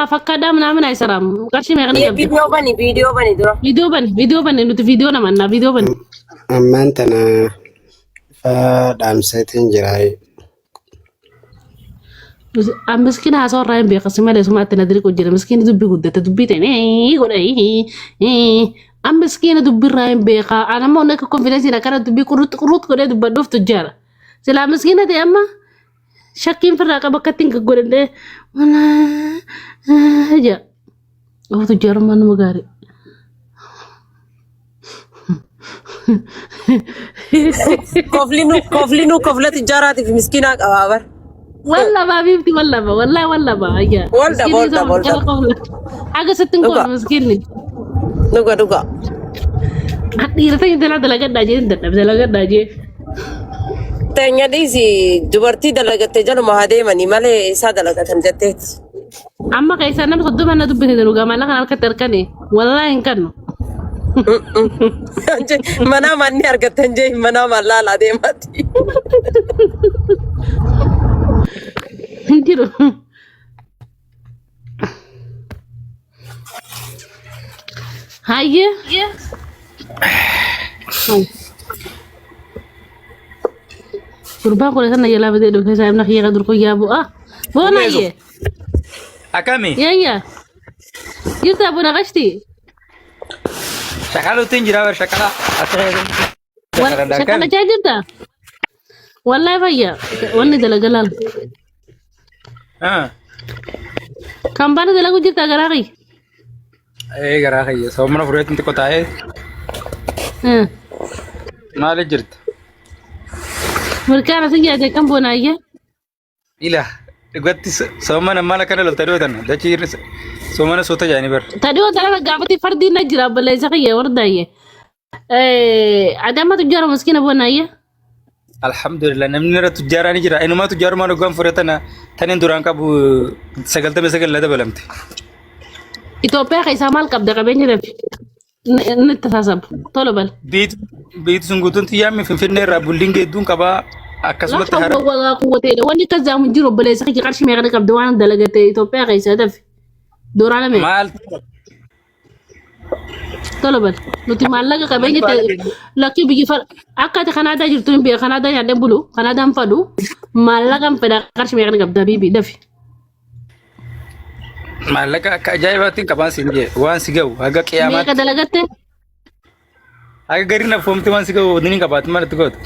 Laa fakkaadhaa ምናምን አይሰራም። Qarshii meeqa ni qabda? Viidiyoo bani, viidiyoo bani dura. Viidiyoo bani, viidiyoo bani, nuti viidiyoo namannaa, viidiyoo bani. Ammaan tana ifa dhaamseetiin jira. Miskiina haasawaa irraa hin beekas malee sumaatti na diriqu jira. Miskiina dubbii guddate dubbii ta'e godha. An miskiina dubbii irraa hin beekaa. An ammoo akka konfidensiin akkana dubbii qurrut qurrut godhee dubbadhuuf tujjaara. Silaa miskiina ta'e amma shakkiin firraa qaba akka ittiin godhadhee jaa. Oh tujjaarummaan nama gaarii. Koflinuu koflinuu kofla tijjaaraatiif miskiinaa qabaa bar. Wallaba biifti wallaba wallahi wallaba ayya. Wal dhaba, wal dhaba, wal dhaba. Haga sittin Dhuga. koolu miskiinni. Dhuga dhuga. Dhiira ta'e intala dalagadhaa jee dadhabe dalagadhaa jee. Teenya dhiisi dubartii dalagatte jaluma haa deemanii malee isaa dalagatan jetteeti. Amma keessaa nama 30 na dubbise dhugaa maallaqa kana harkatti harkane wallahi hin kannu. Manaa manni argattan jee manaa mallaalaa deemaati. Hin jiru. Hayyee. Gurbaan kun sana jalaa bitee dhufe saayibna kiyya dur kuyyaa bu'a. Boona hayyee. Akkami? Yayya. Jirta buna qashti. Shaqaluutti hin jira bar shaqala. Akka shaqala Shaqala jaa jirta. Wallahi fayya. Wanni dalagalaan. Kan baana dalagu jirta garaa kiyya. Ee garaa kiyya. Sababa mana fureetti xiqqoo taa'ee maali jirta? Mirkaana sin jaate kan bonaayya. Ila dhugatti soomana maal akkana lolta dhiyootan dachii soomana soota jaanii bar. Ta dhiyoo tana gaafati fardiin na jira obboleessa kiyya wardaayye. Ati amma tujjaara miskiina bonaayya. Alhamdulillah namni irra tujjaaraa ni jira. Inumaa tujjaarumaan hoggaan fure tana taniin duraan qabu 99 na dabalamte. Itoophiyaa keessaa maal qabda qabeenya dafi? Inni tasaasaba. Tola bal. Biitu sun guutuun xiyyaammi Finfinnee irraa buldiingi hedduun qabaa akkasumatti Lafa hara walaa quwwateedha. Wanni akkas jaamu hin jiru obboleessa kiyya qarshii meeqa qabda waan dalagate Itoophiyaa keessaa dafi. Doolaara meeqa? maal Tola bal. Nuti maallaqa qabeenya ta'e lakkii biyyi fara akka ati Kanaadaa jirtu hin beeku. Kanaadaa nyaadhee bulu. Kanaadaa hin fadhu. Maallaqa hin fedha qarshii meeqa qabda biibi dafi. Maallaqa akka ajaa'ibaatti hin qabaan siin jee waan si ga'u haga Meeqa qiyaamaatti dalagatte? haga gariin afoomti waan si ga'u ni qabaatu maal itti gootu.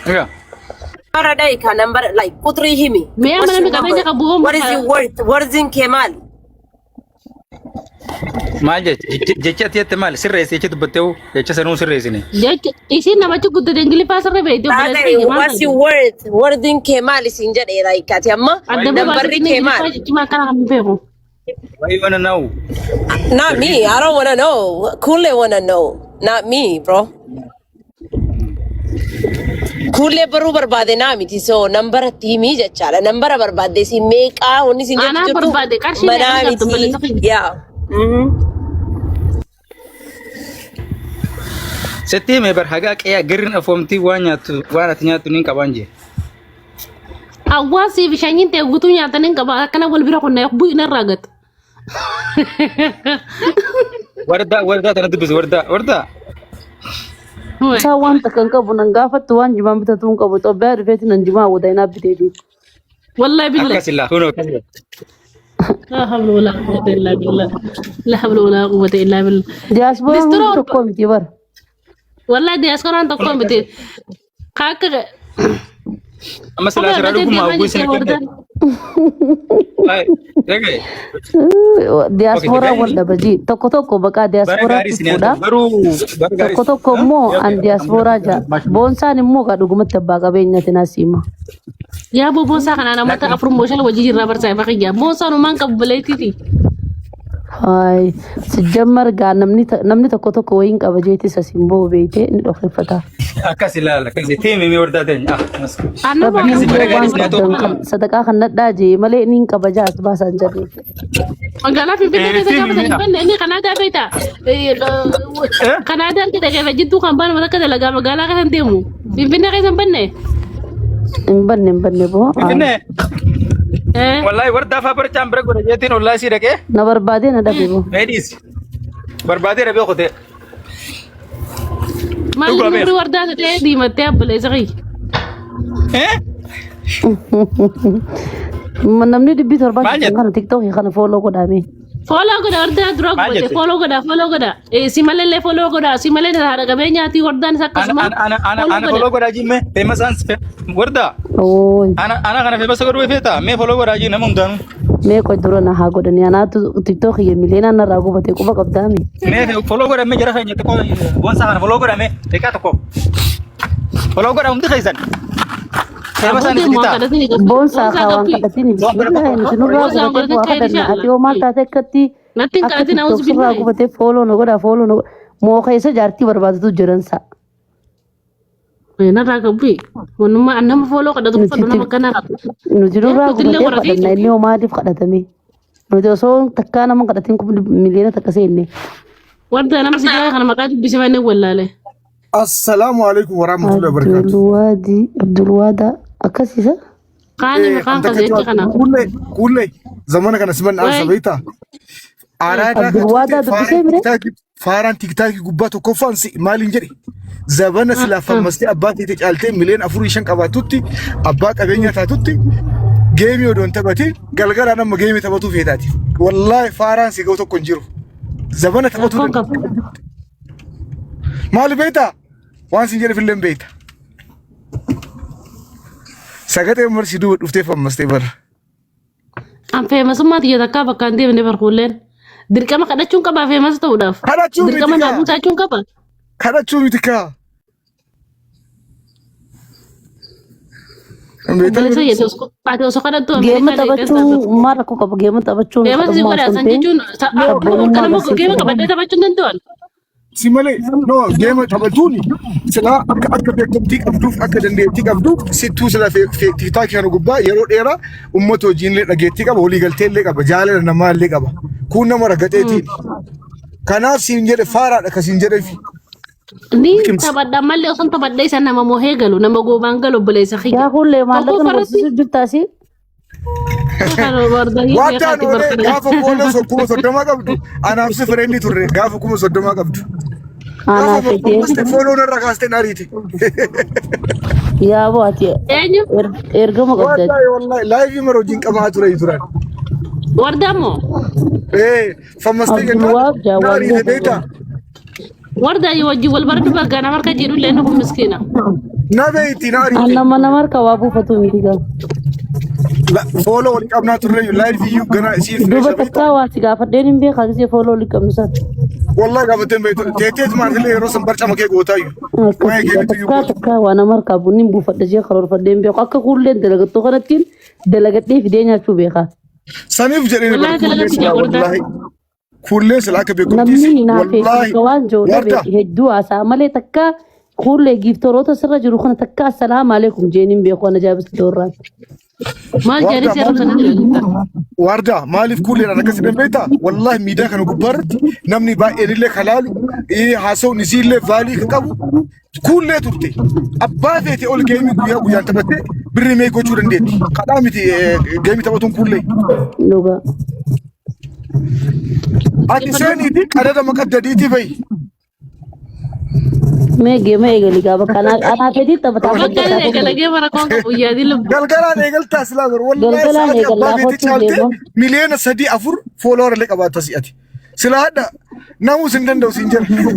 Egaa Bara dhayi ka number like qutrii himi. Mee amma What's namni your qabeenya number? qabu hoo What is your worth? Worthiin kee maali? Maal jecha jecha ati jette maal sirreessi jecha dubbattee hoo jecha sanuu sirreessine. Jecha isiin namachi guddate Ingiliffaa sirra beekti obboleessa Taate kiyya maal what's your taate? worth? Worthiin kee maali siin jedhe like ati amma Adda nambarri baasetti kee Ingiliffaa maali? jechuun akkana kan beeku. Why you wanna know? Not me. I don't wanna know. Kule wanna know. Not me, bro. Kuullee baruu barbaade naa miti. So nambara itti himii jechaadha. Nambara barbaadde si meeqaa wanni isin jettu Anaa jirtu barbaade qarshii manaa meeqa qabdu miti. obboleessa kiyya. Yaa. Mhm. Sitti hime bar hagaa qe'ee garriin afoomtii waan nyaattu waan ati nyaattu niin qabaan jee. Awwaasii fi shanyiin ta'e guutuu nyaatanii hin qaba akkana wal bira kunnee bu'i narraa gata. Wardaa wardaa tana dubbisi wardaa wardaa. Isaa waan takka hin qabu nan gaafattu waan jimaan bitatu hin qabu. Itoophiyaa dhufeeti nan jimaa hawwata hin biteeti. Wallahi billah. Akkas illaa kunoo akkas illaa. La hawla wala quwwata illa billah. La hawla wala quwwata illa billah. Diyaaspooraan hundi Listiroo tokko miti bara. wallahi diyaaspooraan tokko miti. Akka Amma silaa kophee sirraa hodhatee dhuguma deemaa hogguu isin jirti akka wardaan. ta'e. Dhagaye. Okay, Diyaaspooraan wal dhagaye. dhaba ji. Tokko tokko baqaa Bara gaarii diyaaspoораatti isin haa fuudha. ta'u. Garuu bara gaarii. Tokko tokko immoo an diyaaspooraa jaa. Boonsaan immoo gaa dhugumatti abbaa qabeenyaati nasiima. Yaa boo boonsaa kanaa namoota afur moo shan wajji jirraa barsaa ifa kiyya. Boonsaan uumaan qabu baleetiiti. Hayi sijjammar gaa namni namni tokko tokko wayiin qaba jeetis asiin bahu beeytee ni dhokeffata. Akkas ilaala. Akkas tiimi mi wardaa teenya. Ah, maskii. Annama Rabbiin Akkasi bara immoo gaarii waan isin haa ta'u. qabdan kan sadaqaa kan nadhaa jee malee ni hin qaba jaas baasaan jedhe. Magaalaa Finfinnee keessa Tiimi gaafa mi. san hin banne inni Kanaadaa beekta. Kanaadaa harki dhaqee jidduu kan baanu akka dalagaa magaalaa keessa hin deemu. Finfinnee keessa hin banne. Hin banne hin banne boo. Finfinnee. Eh. Wallaahi wardaa faa barchaan bira godha jeetiin ollaa isii dhaqee. Na barbaadee na dhabe boo. Mee dhiisi. Barbaadee dhabee kutee. Maal Dhugaa numri beeku. wardaa ta'ee diimattee abboleessa kiyya. Eh? Namni dhibbi torbaa Maal jette? kana tiktookii kana fooloo godhame. Follow godha wardaa dura Maal gubate jette? follow godha follow godha. Si malee follow godha si malee haadha qabeenyaati wardaan isa Ana akkasuma ana ana ana follow ana godha. follow godhaa jimme famous ans wardaa. Ooy. Ana ana kana famous godhuu feeta mee follow godhaa jii nama hundaanuu. Mee qoy dura na haa godhani anaatu tiktookii miliyoonaan narraa gubate quba qabdaami. Mee follow godhaa mee jara keenya xiqqoo boonsaa kana follow godhaa mee daqiiqaa tokko. Follow godhaa hundi keessan. Famous Abbootiin ans waan bitaa. kadhatini qabdi. Boonsaa Boonsaa kaa waan qabdi. kadhatini bismillah nuti nurraa Boonsaa gubatee waan waa kadhatin kadhanna ati hoo maal taate akkatti Natti hin akka kadhatin awuzu tiktook sirraa billahi. gubatee fooloo nu godha fooloo nu godha moo keessa jaartii barbaadatu jiran sa. Narraa qabbi. Wanummaa nama follow kadhatu Nuti fadhu nama akkanaa qabu. Nuti nurraa Nutillee gubatee warra kadhanna inni hoo maaliif kadhatame? Nuti osoo takkaa nama kadhatin kun miliyoona takka seenne. Warda nama si jala kana maqaa dubbisee wallaale. Assalaamu alaikum warahmatullahi wabarakatuh. Abdulwaadi Abdulwaada akkasiisa. Kaani maqaan Anta qase jecha kana. Kuullee kuullee zamana kana siman dhaamsa Wayi. beektaa? Araadaa kan Abdulwaadaa turte dubbisee faaraan mire? tiktaakii faaraan tiktaakii gubbaa tokkoffaan si maaliin jedhe zabana silaa fammastee abbaa keetii caaltee miliyoona afurii shan qabaattutti abbaa qabeenyaa taatutti geemii odoo hin taphatin galgalaan amma geemii taphatuu feetaati. Wallaahi faaraan si ga'u tokko hin jiru. Zabana taphatuu Rakkoon danda'a. qabu. Maali beektaa? Waan sin jedhe fillee hin beekta. Sagaxee marsi duuba dhuftee fammastee bara. An feemasummaa tiyya takkaa bakka hin deemne barkuulleen. Dirqama kadhachuun qabaa feemas ta'uudhaaf. Kadhachuu miti Dirqama naa kaa. buusaachuun qaba. Kadhachuu miti kaa. Beektaa Obboleessa yeetu ati osoo kadhattu Geema Ameerikaa deeggarsa. taphachuu maal rakkoo qaba? Geema taphachuun Geema si kadhummaa godha osoo san hin ta'in jechuun sabboonummaa nama geema agarsiisudha. qabadhee taphachuu hin danda'an. Si malee no geema taphachuun silaa akka akka beekamtii qabduuf akka dandeettii qabduuf sittuu sila tiktaakii kana gubbaa yeroo dheeraa uummata hojiin illee dhageettii qaba walii galtee illee qaba jaalala namaa illee qaba kun nama ragaxeetiin. Kanaaf siin jedhe faaraadha ka siin jedheef. Ni Liqimsi. taphadha mallee osoo taphadhee isa nama mohee galu nama goobaan galu obboleessa kiyya. Yaa kullee maallaqa nu Tokkoffaa irratti barsiisuu jirtaasi. Waan oolee gaafa boolla 30,000 qabdu anaaf si fireenni turre gaafa 30,000 qabdu. Anaa Gaafa fedhee. boqqoste fooloo narra kaastee na ariite. Yaa boo ati Eenyu? ergama qabda. Wallaahi wallaahi laayivii mara hojiin qabaa ture turan. Wardaa moo? Ee fammastee jennaan Abdulwaab na Jaawaan ariite beektaa. Wardaa wajjin wal bara duba nama harka jedhu illee nu miskiina. Na beeyti na ariite. Nama nama harka waa buufatu miti gaa. Fooloo wal qabnaa turre laayivii iyyuu gana isii Duuba fireesha beektaa. takkaa waa si gaafadheen hin beekaa gisee fooloo walitti qabnu sana. Wallaahi gaafateen beektu teetteet maalillee yeroo san barcama kee gootaayyuu. Waa'ee Akkasii geemitu iyyuu takkaa gootu. takkaa waa nama harkaa bunni hin buufadha jee karoorfadhee hin beeku. Akka kuulleen dalagattuu kanattiin dalagadhee fidee nyaachuu beekaa. Saniif jedhee Wallaahi bar kuullee dalagatti silaa jaa wardaa. wallaahi. Kuullee silaa akka beekumtii Namni hinaafee wallaahi bakka waan jiru dhabe warda hedduu haasa'a malee takka kuullee giiftoroota sirra jiru kana takka assalaamu alaikum jeen hin beeku ana jaabis doorraan. Maal warda jedhanii si arrabsanii jiran? warda maaliif kuulleedhaan akkas jedhan beektaa wallaahi miidiyaa kana gubbaarratti namni baay'een illee kalaalu haasawni isii illee vaalii kan qabu kuullee turte abbaa feete ol geemii guyyaa guyyaan taphattee birrii mee gochuu dandeetti kadhaa miti geemii taphatuun kuullee. Dhugaa. Ati seeniiti qadada maqaddadiitii bahi. Mee geema eegali gaafa kana anaa fedhii taphataa Bakka inni eegala geema rakkoon qabu yaadii lubbu. Galgalaan eegaltaa silaa garuu wallaahi Galgalaan sa'aatii abbaa eegallaa feetii kottuu caaltee deema. miliyoona 3 4 fooloora illee qabaata si'ati. Silaa hadha namus hin danda'u siin jedha.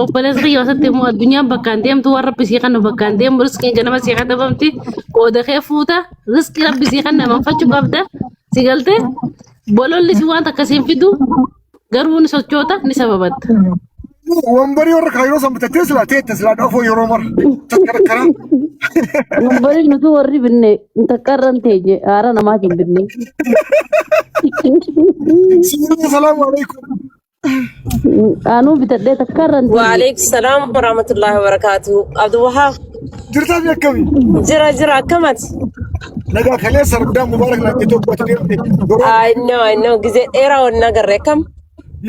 Obboleessa kiyya asitti immoo addunyaan bakkaan deemtu waan rabbi sii kennu bakkaan deemu riskiin ganama sii katabamti qooda kee fuuta riskii rabbi sii kennu amanfachuu qabda si galtee bololli si waan takka siin fidu garuu ni sochoota ni sababatta. Wambarii warra kaayiroo san bitattee silaa teetta silaa dhafoo yeroo mara. Takkara. Wambarii nuti warri binne takka irra hin teenye haara namaatiin binne. Sibiila salaamu alaikum. Anuu bitadhee takka irra hin teenye. Waalaikum salaam warahmatullahi wabarakatuh. Abdul Wahab. Jirtaa fi akkamii? Jira jira akkamati? Nagaa kaleessa Ramadaan Mubaarak naan jettee obbo ati deemte. Yeroo I know, I know. Gizee dheeraa wal agarre akkam?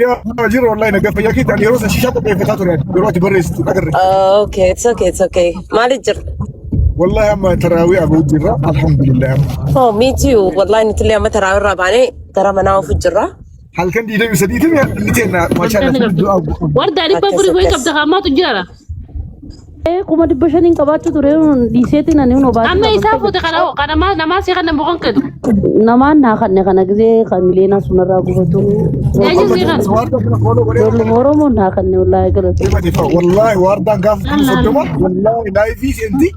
Yaa jira wallahi nagaa fayyaa keetti ani yeroo san shishaa qopheeffataa ture yeroo ati barreessitu agarre. Okay, it's okay, it's okay. Maaliif jirta? Wallahi amma taraawii aboo jirra. Alhamdulillah amma. Oh, me too. Wallahi nuti illee amma taraa irraa baanee gara manaa ofu jirra. Halkan 23 inni teenna maashaallah du'aa. Wardaa dhibba Akkas afurii wayii akkas. qabda kaammaatu jira. 500,000 qabaachuu ture dhiiseetiin ani hunoo baatii Amma isaa qabattee fuute kana kana namaa si kana boqon keetu. Namaan naa kanne kana gisee kan mileenaa sunarraa gubatu. Eenyu si kana? Waardaa kana follow godhee Ijoolluma Oromoo naa kanne wallaahi galatu. Wallahi waardaan gaafa 30,000 wallahi live seenti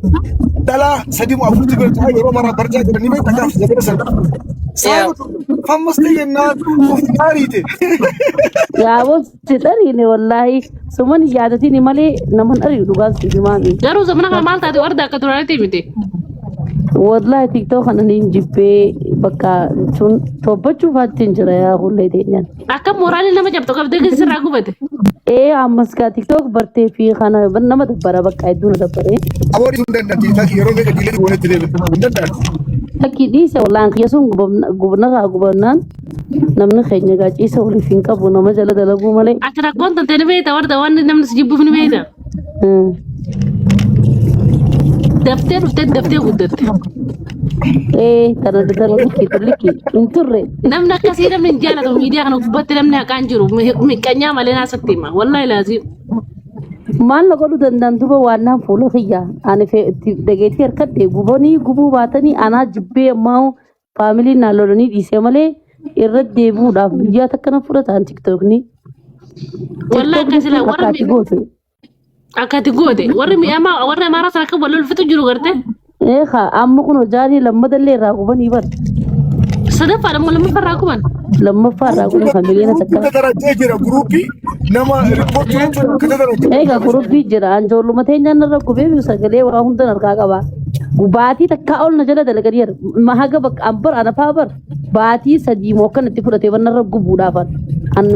dhalaa sadii moo afurti bira taa'ee yeroo maraa barjaa jedhanii beekta gaaf jabina sana. Yeah. Saama fammas ta'e naa of gaariite. Yaaboo si dhariine wallaahi suman hin yaadatiin malee naman ari'u dhugaan si himaami. Garuu zamana kana maal taate warda akka duraanitti miti. Wallaahi TikTok kana niin jibbee bakka jechuun tobbachuu faatti hin jira yaa hullee teenyaan. Akka mooraalii nama cabxu qabdee gadi sirraa gubate. Ee ammas gaa TikTok bartee fi kana nama dabbara bakka hedduu na dabbaree. Aboon sun danda'an TikTok yeroo meeqa diilee walitti deebiin hin danda'an. Takki dhiise wallaan kiyya sun gubnarraa gubannaan namni keenya gaa ciisa waliif hin qabu nama jala dalaguu malee. Ati rakkoon tante ni beekta warda waan namni si jibbuuf ni beekta. Daftee dhuftee daftee guddatte. Ee tana tana likki likki hin turre. Namni akkasii namni hin jaalatu miidiyaa kana gubbatti namni haqaan jiru miqqanyaa malee naasatti hima. Wallahi laazim. Maal na godhuu danda'an duba waan naan fuula kiyya ani dhageettii harkadhe gubanii gubuu baatanii anaa jibbee ammaa faamiliin naan lolanii dhiisee malee irra deebi'uudhaaf guyyaa takka na fudhataan tiktookni. Wallahi Tiktookni akkasii kun warra akka ati goote. Akkati goote warri mi'amaa warri amaaraa sana akka wal lolfitu jiru garte. Ee kaa amma kun hojaatii lammadallee irraa gubanii bar. Sadaffaadha moo lammaffaa irraa guban? Lammaffaa irraa guban kan miliyoona Guruupii takka. tadarajee jira guruupii nama riippoortii jechuun akka tadarajee. Egaa gurubbii jira anjoolluma teenyaan irra gubee biyu sagalee waa hundan harkaa qaba. Baatii takkaa ol na jala dalaganii ma haga bakka an bar ana faa bar baatii 3 moo akkan itti fudhatee banna irra gubuudhaaf an.